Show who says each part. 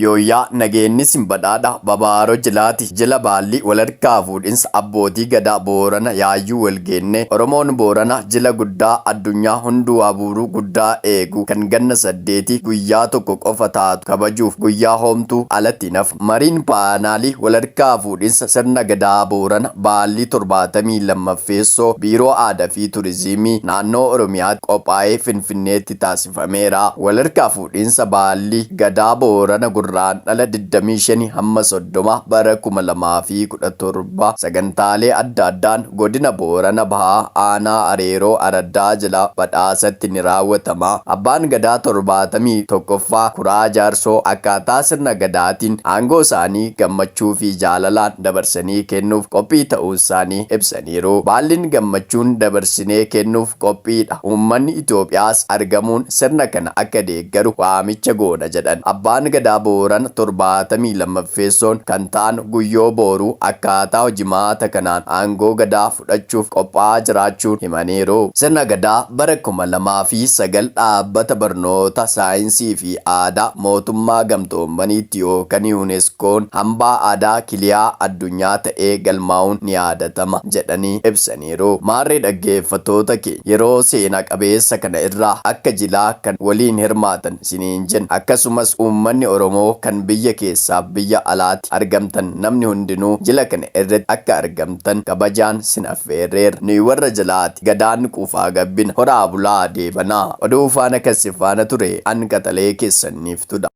Speaker 1: Yooyyaa nageenni sin badhaadha babaaro jilaati jila baalli walharkaa fuudhinsa abbootii gadaa Boorana yaayyuu walgeenne Oromoon Boorana jila guddaa addunyaa hunduu abuuruu guddaa eegu kan ganna saddeeti guyyaa tokko qofa taatu kabajuuf guyyaa hoomtuu alatti hin hafne. Mariin paanaalii walharkaa fuudhinsa sirna gadaa Boorana baallii 72ffeessoo Biiroo Aadaa fi Turizimii naannoo Oromiyaatti qophaa'ee Finfinneetti taasifameera. Walharkaa fuudhinsa baallii Gadaa Boorana Gurraandhala 25 hamma 30 bara 2017 sagantaalee adda addaan godina Boorana Bahaa aanaa Areeroo Araddaa Jila Badhaasatti ni raawwatama. Abbaan Gadaa 71ffaa Kuraa Jaarsoo akkaataa sirna Gadaatiin aangoo isaanii gammachuu fi jaalalaan dabarsanii kennuuf qophii ta'uu isaanii ibsaniiru. Baalliin gammachuun dabarsinee kennuuf qophiidha. Uummanni Itoophiyaas argamuun sirna kana akka deeggaru waamicha goona jedhan. Abbaan Gadaa Boorana 72ffeessoon kan ta'an Guyyoo Booruu akkaataa hojimaata kanaan aangoo Gadaa fudhachuuf qophaa'aa jiraachuun himaniiru. Sirna Gadaa bara 2009 dhaabbata barnoota saayinsii fi aadaa mootummaa gamtoomaniitti yookan UNESCOn hambaa aadaa kiliyaa addunyaa ta'ee galmaa'uun ni yaadatama jedhanii ibsaniiru. Maarree dhaggeeffattoota keenya yeroo seena qabeessa kana irraa akka jilaa kan waliin hirmaatan siniin jenna. Akkasumas uummanni Oromoo kan biyya keessaaf biyya alaatti argamtan namni hundinuu jila kana irratti akka argamtan kabajaan sin affeerreerra. Nuyi warra jilaati. Gadaan quufaa gabbina. Horaa bulaa deebanaa. Oduu faana kan sin faana ture an qaxalee keessan Niiftudha.